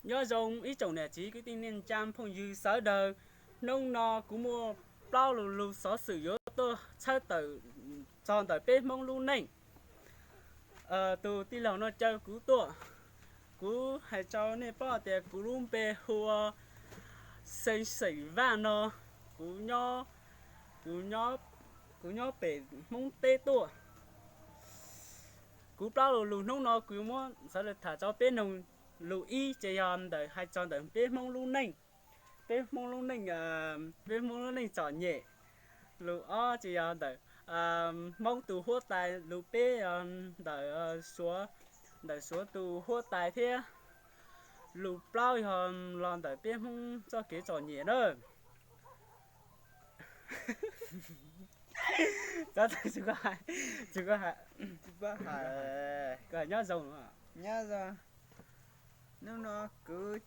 Nyob zoo ib tsoom niam txiv kwv tij neej tsa phooj ywg sawv daws. Hnub no kuv muaj plaub lo lus xov xwm yuav tuaj tshawb tawm txog ntawm peb Hmoob lub neej. Tus tij laug no caw kuv tuaj, kuv hais rau nej paub tias kuv lub npe hu ua Xeev Xeem Vaj no, kuv nyob, kuv nyob pem Hmoob teb tuaj. Kuv plaub lo lus hnub no kuv yuav muab xav tham rau peb noog. Lus ib ces yog ntawm hais txog ntawm peb Hmoob lub neej, peb Hmoob lub neej, peb Hmoob lub neej txom nyem. Lus ob ces yog ntawm Hmoob tus huab tais, lus peb yog ntawm Suav, ntawm Suav tus huab tais thiab lus plaub yog los ntawm peb Hmoob txoj kev txom nyem na. Tsis hais, nyob zoo, nyob zoo. Hnub no kuv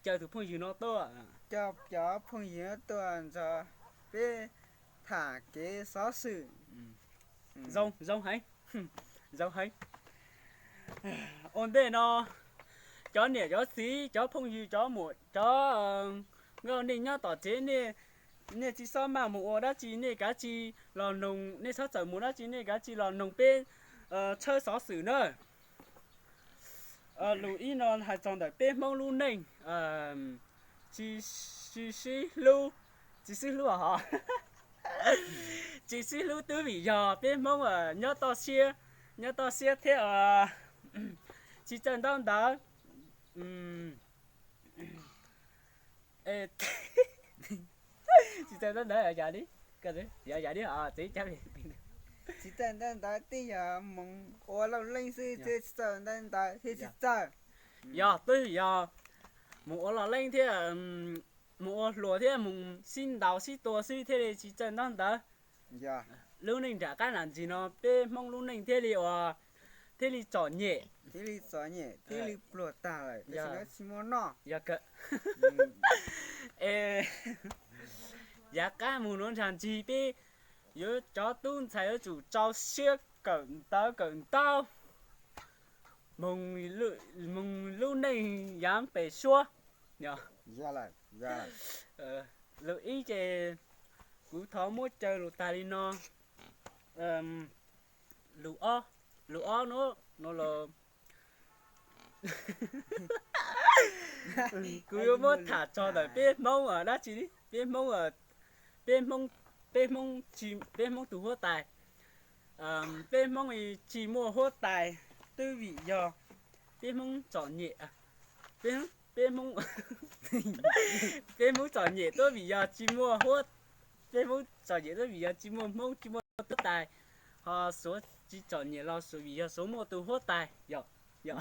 caw tus phooj ywg no tuaj, caw cov phooj ywg no tuaj nrog peb tham kev xov xwm. Zoo, zoo heev, zoo heev. Ua ntej no, cov niam cov txiv, cov phooj ywg, cov muam, cov nkauj, nej nyob tom tsev, nej tsis txhob maj mus ua dab tsi, nej kav tsij los noog, nej txhob txawm mus dab tsi, nej kav tsij los noog peb tshawb xov xwm na. Lus ib no hais txog ntawm peb Hmoob lub neej, tsis, tsis sib hlub, tsis sib hlub os, tsis sib hlub twb vim yog peb Hmoob nyob toj siab, nyob toj siab thiab tsis txawj ntaub ntawv. Tsis txawj ntaub ntawv, yog li, yog li, tsis txawj ntaub ntawv, twb yog mus ua lauj leej xwb, tsis txawj ntaub ntawv thiab tsis txawj. Yog twb yog mus ua lauj leej thiab, mus ua hluas thiab mus sib ntaus sib tua xwb thiaj li tsis txawj ntaub ntawv. Lub neej nram qab nram ntsis no peb Hmoob lub neej thiaj li ua, thiaj li txom nyem, thiaj li txom nyem, thiaj li pluag tag lawm, tsis muaj noj. Es yav qab mus nuav nram ntsis peb yuav, cov tub ntxhais yuav tsum rau siab kawm ntawv kawm ntaub, moog lub neej yav pem suab. Lus ib ces kuv thov muab caw lug tag li no. Lus ob, lus ob nuav no los kuv yuav muab tham txog ntawm peb Hmoob dab tsi li, peb Hmoob, peb Hmoob, peb Hmoob tus huab tais. Peb Hmoob tsis muaj huab tais twb vim yog peb Hmoob txom nyem, peb Hmoob, peb Hmoob txom nyem tuab vim yog tsis muaj huab, peb Hmoob txom nyem tuab vim yog tsis muaj Hmoob, tsis muaj huab tais. Ho Suav tsis txom nyem los Suav vim yog Suav muaj tus huab tais. Yog, yog,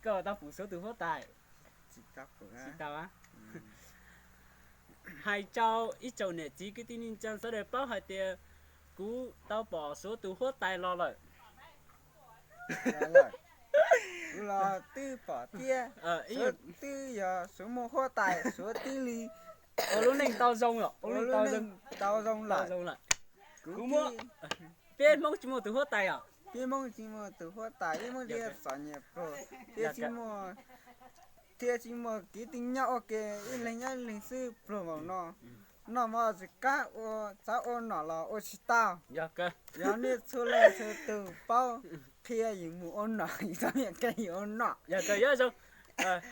koj tau pum Suav tus huab tais? Tsis tau. Hais rau ib tsoom niam txiv kwv tij neej tsa sawv daws paub hais tias kuv tau pom Suav tus huab tais los lawm. Kuv los twb pom thiab. Suav twb yog Suav muaj huab tais, Suav twb li ua lub neej tau zoo, ua lub neej tau zoo lawm. Kuv muaj, peb Hmoob tsis muaj tus huab tais os. Peb Hmoob tsis muaj tus huab tais, peb Hmoob thiaj txom nyem pluag, thiab tsis muaj, thiab tsis muaj kwv tij nyob ua ke, ib leeg nyob ib leeg xwb pluag npaum no. Noj mov tsis qab, ua txav ua nom los ua tsis tau. Yog niaj txhua leej txhua tus paub, qhia yus mus ua nom, yus txom nyem qhia yus ua nom. Yog kawg, yog zoo.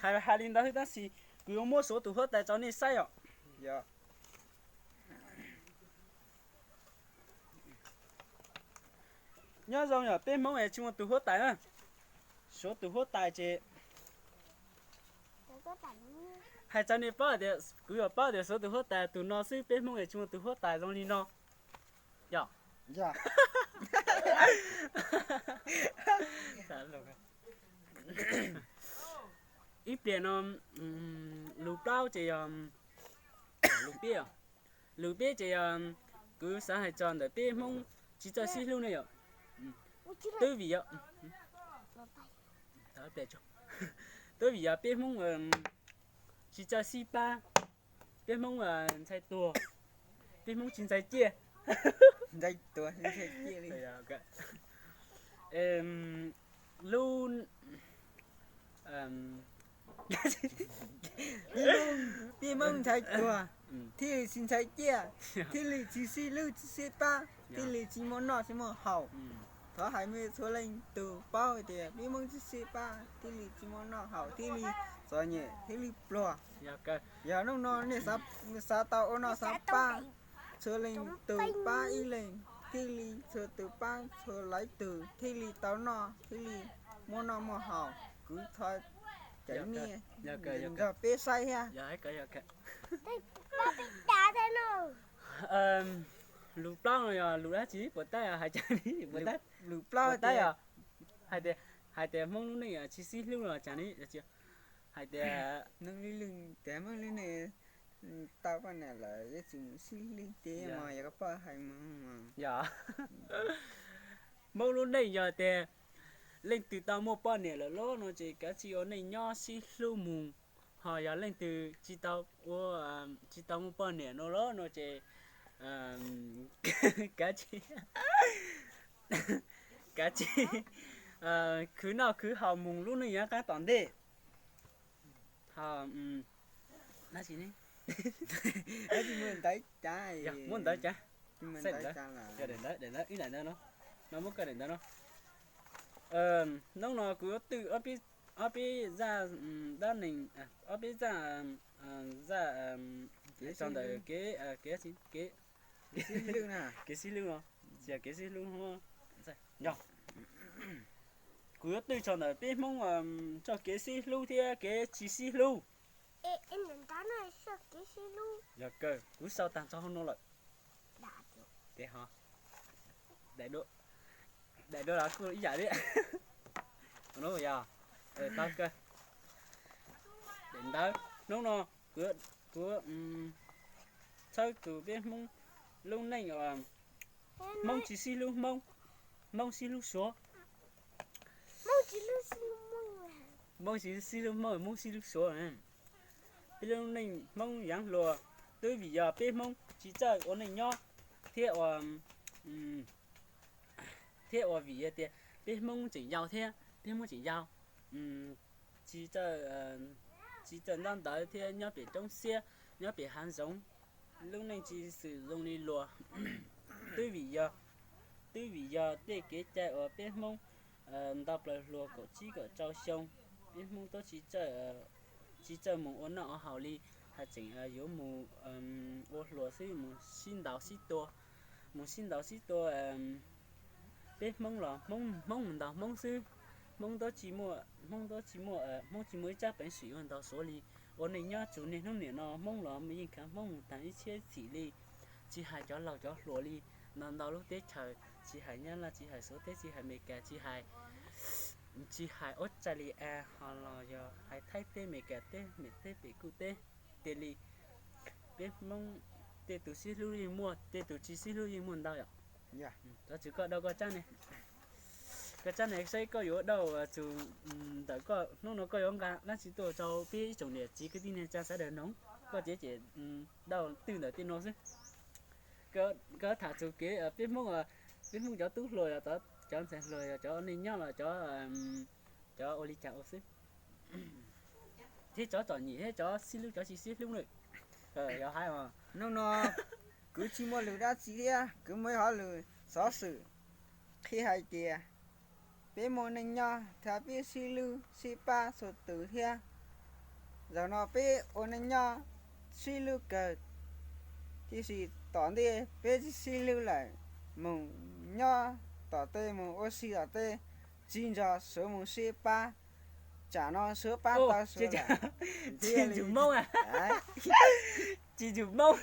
Hais li ntawd tab sis kuv yuav muab Suav tus huab tais rau nej saib os. Nyob zoo, yog peb Hmoob es tsis muaj tus huab tais na. Suav tus huab tais ces hais rau nej paub tias, kuv yuav paub tias Suav tus huab tais tus no xwb, peb Hmoob es tsis muaj tus huab tais zoo li no. Yog, ib pliag no, lus plaub ces yog, lus peb, lus peb ces yog kuv xav hais txog ntawm peb Hmoob tsis txawj sib hlub ne yom. Twb vim yog, twb vim yog peb Hmoob tsis txawj sib pab, peb Hmoob ntxhais tuag, peb Hmoob tsis ntxhais ciaj. Lub, em, Peb Hmoob, peb Hmoob ntxhais tuag, thiaj li tsis ntxhais ciaj, thiaj li tsis sib hlub tsis sib pab, thiaj li tsis muaj noj tsis muaj haus. Thov hais me txhua leej tug paub tias peb Hmoob tsis sib pab thiaj li tsis muaj noj haus, thiaj li txom nyem thiaj li pluag. Yog hnub no nej xav tau ua noj xav pab, txhua leej tug pab ib leeg, thiaj li txhua tug pab txhua leej tug thiaj li tau noj thiaj li muaj noj muaj haus. Kuv thov cov niam nrog peb saib thiab. Lus plaub no yog lus dab tsi puas tau hais cas li? Lus plaub tab yog hais tias Hmoob lub neej tsis sib hlub los cas li? Hais tias Hmoob lub neej tau poj niam lawm yuav tsum sib hlub ces mas yog koj poj hais mus. Yog Hmoob lub neej yog tias leej twg tau muaj poj niam lawm los no ces kav tsij ua neej nyob sib hlub mus, ho yog leej twg tsis tau ua, tsis tau muaj poj niam no los no ces kav tsij, kav tsij khwv noj khwv haus mus, lub neej yuav qab tom ntej. Ho dab tsi ne? Muab ntawv cas? Yog daim ntawv, daim ntawv, ib daim ntawv no, no muab koj daim ntawv no. Hnub no kuv yuav twj ob peb zaj dab neeg, ob peb zaj, zaj tso ntawm kev, kev, kev sib hlub no, tsis yog kev sib hlub, yog kuv yuav twj tso ntawm peb Hmoob txoj kev sib hlub thiab kev tsis sib hlub. Yog kawg, kuv sau tag nrho hauv no lawm. Daim duab los kuj ib yam li. Yog, tau kawg. Daim ntawv, hnub no kuv txhawb tus peb Hmoob lub neej, Hmoob tsis sib hlub Hmoob, Hmoob sib hlub Suav. Hmoob tsis sib hlub Hmoob, Hmoob sib hlub Suav. Peb lub neej Hmoob yaav hluas twb vim yog peb Hmoob tsis txawj ua neej nyob thiab ua, thiab ua vim yog tias peb Hmoob tseem yau thiab, peb Hmoob tseem yau, tsis txawj, tsis txawj ntaub ntawv thiab nyob pem roob siab, nyob pem hav zoov, lub neej tsis xwm zoo li luag. Twb vim yog, twb vim yog tej kev cai uas peb Hmoob ntau plaws hluas kaum tsib kaum rau xyoo, peb Hmoob twb tsis txawj, tsis txawj mus ua noj ua haus li, haj tseem yuav mus ua hluas xwb, mus sib ntaus sib tua, mus sib ntaus sib tua. Peb Hmoob los Hmoob, Hmoob mus ntaus Hmoob xwb. Hmoob twb tsis muaj, Hmoob twb tsis muaj, Hmoob tsis muaj ib tsab peev xwm yuav ntaus Suav li. Ua neej nyob txug niaj hnub niam no Hmoob los yeej khav Hmoob mus taag ib txhiab txim li. Tsis hais cov laug cov hluas li, ntau ntau lub teb chaws, tsis hais Nyab Laj, tsis hais Suav teb, tsis hais Amelikas, tsis hais, tsis hais Australia ho los yog hais Thaib teb, Amelikas teb, Mem teb, pem kuj teb, tiag li peb Hmoob tej tus sib hlub yeej muaj, tej tus tsis sib hlub yeej muaj ntau yom. Tab sis koj daus koj tsab ne, koj tsab ne saib koj yuav daus txug ntawm koj hnub no koj yuav nqa dab tsi tuaj rau peb ib tsoom niam txiv kwv tij neej tsa sawv daws noog, koj ces ces daus twj ntawm tej no xwb. Koj tham txug kev peb Hmoob, peb Hmoob cov tub hluas, cov ntxhais hluas, yog cov neej nyob los cov, cov ua li cas ua xwb, thiab cov txom nyem thiab cov sib hlub cov tsis sib hlub na. Yog hais hnub no kuv tsis muaj lus dab tsi thiab, kuv muaj ib qho lus xov xwm qhia hais tias peb muaj neej nyob thiab peb sib hlub sib pab txhua tus thiab. Zaum no peb ua neej nyob sib hlub kawg, tiam sis tom ntej peb tsis sib hlub lawm, mus nyob tom tej mus ua si tom tej, tsis nrog Suav mus sib pab. Tsam no Suav pab tau Suav lawm. Tsis nrug Hmoob, tsis nrug Hmoob,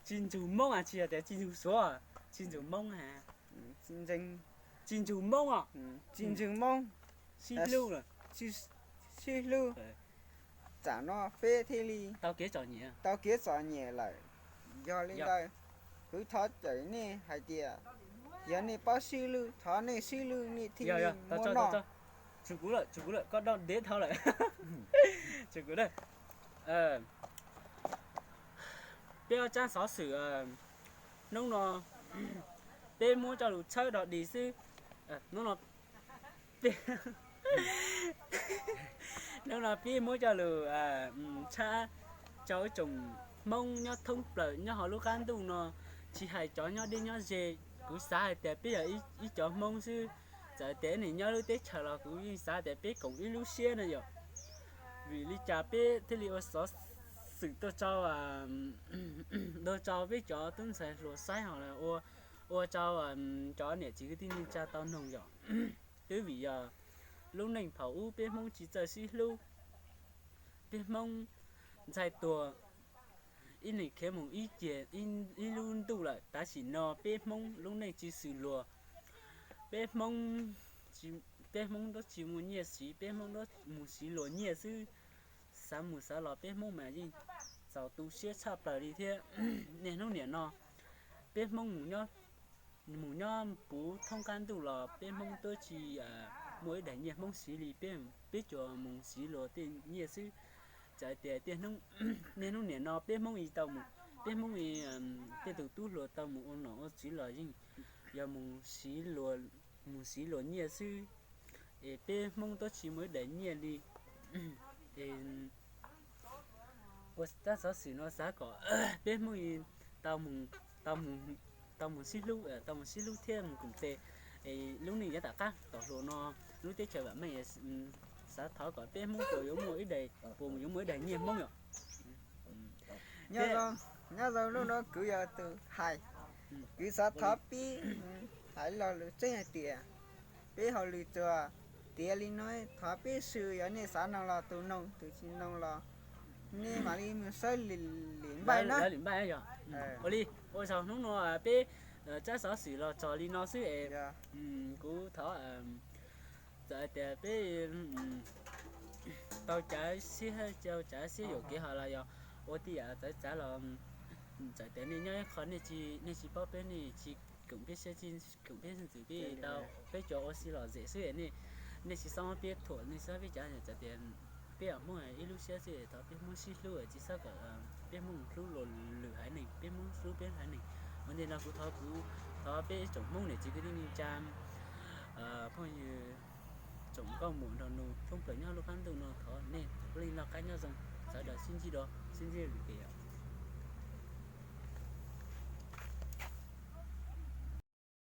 tsis nrug Hmoob, tsis yog tias tsis nrug Suav, tsis nrug Hmoob, tsis nrug Hmoob os, tsis nrug Hmoob, sib hlub, sib hlub. Tsam no peb thiaj li tau kev txom nyem lawm. Yog li ntawd, kuv thov caw nej hais tias yog nej paub sib hlub, thov nej sib hlub nej thiaj li muaj noj. Tsum kuv lawm, tsum kuv lawm, koj dab dev dhau lawm. Tsum kuv lawm. Peb ob tsab xov xwm hnub no peb muab coj lug tshawb rov dig xwb. Hnub no peb, Hnub no peb muab coj lug tshab rau ib tsoom Hmoob nyob thoob plaws nyob hauv lub qab ntuj no, tsis hais cov nyob deb nyob ze. Kuv xav hais tias peb yog ib cov Hmoob xwb, txawm tias nej nyob lub teb chaws los kuv yeej xav tias peb koom ib lub siab no yom. Vim li cas peb thiaj li ua xov xwm tuaj rau, tuaj rau peb cov tub ntxhais hluas saib ho ua, ua rau cov niam txiv kwv tij neej tsa tau noog yom. Twb vim yog lub neej thaum ub peb Hmoob tsis txawj sib hlub, peb Hmoob ntxhais tuag ib leeg khiav mus ib ceg ib lub ntuj lawm. Tam sim no peb Hmoob lub neej tsis xws luag, peb Hmoob, peb Hmoob tsis muaj nyiaj siv, peb Hmoob mus siv luag nyiaj xwb. Xav mus xav los peb Hmoob mas yeej txaus tu siab tshaj plaws li thiab. Niaj hnub niam no peb Hmoob mus nyob puv thoob qab ntuj los peb Hmoob twb tsis muaj ib daim nyiaj Hmoob siv li, peb, peb tsuas mus siv luag tej nyiaj xwb. Txawm tias niaj hnub niam no peb Hmoob tau, peb Hmoob tej tus tub hluas tau mus ua nom ua tswv los yeej yog mus siv luag, mus siv luag nyiaj xwb, es peb Hmoob twb tsis muaj ib daim nyiaj li. Es ua tsab xov xwm no xav kom peb Hmoob tau mus, tau mus sib hlub, tau mus sib hlub thiab mus koom tes, es lub neej yav tom qab tom hluas no lub teb chaws vam meej. Xav thov kom peb Hmoob puas yuav muaj ib daim, puas yuav muaj ib daim nyiaj Hmoob yom. Nyob zoo, hnub no kuv yog tus hais, kuv xav thov peb hais lo lus tseeb hais tias peb hauj lwm tsuas tiav li no, thov peb sawv daws yog nej xav noog los tus noog, tus tsis noog los nej mam li mus saib lwm npaij na. Lwm npaij yog. Ua li, ua tsaug, hnub no peb tsab xov xwm los txog li no xwb es kuv thov, txawm tias peb tau cav siab, tau cav siab yuam kev ho los yog ua tej yam txawv txav los, txawm tias nej nyob ib qho nej tsis paub peb, nej tsis koom peb siab, tsis koom peb ntxwv, peb tau, peb cov ua si lom zem xwb, nej, nej tsis txhob muab peb thuam, nej txhob peb cav, txawm tias peb yog Hmoob ib lub siab xwb, thov peb Hmoob sib hlub, tsis txhob kom peb Hmoob hlub luag lwm haiv neeg, peb Hmoob hlub peb haiv neeg. Ua ntej no kuv thov, kuv thov peb tsoom Hmoob niam txiv kwv tij neej tsa, phooj ywg, tsoom nkauj muam nraug nus thoob plaws nyob lub qab ntuj no, thov nej ua li no qab nyob zoo, sawv daws sib ntsib dua, sib ntsib lwm tes.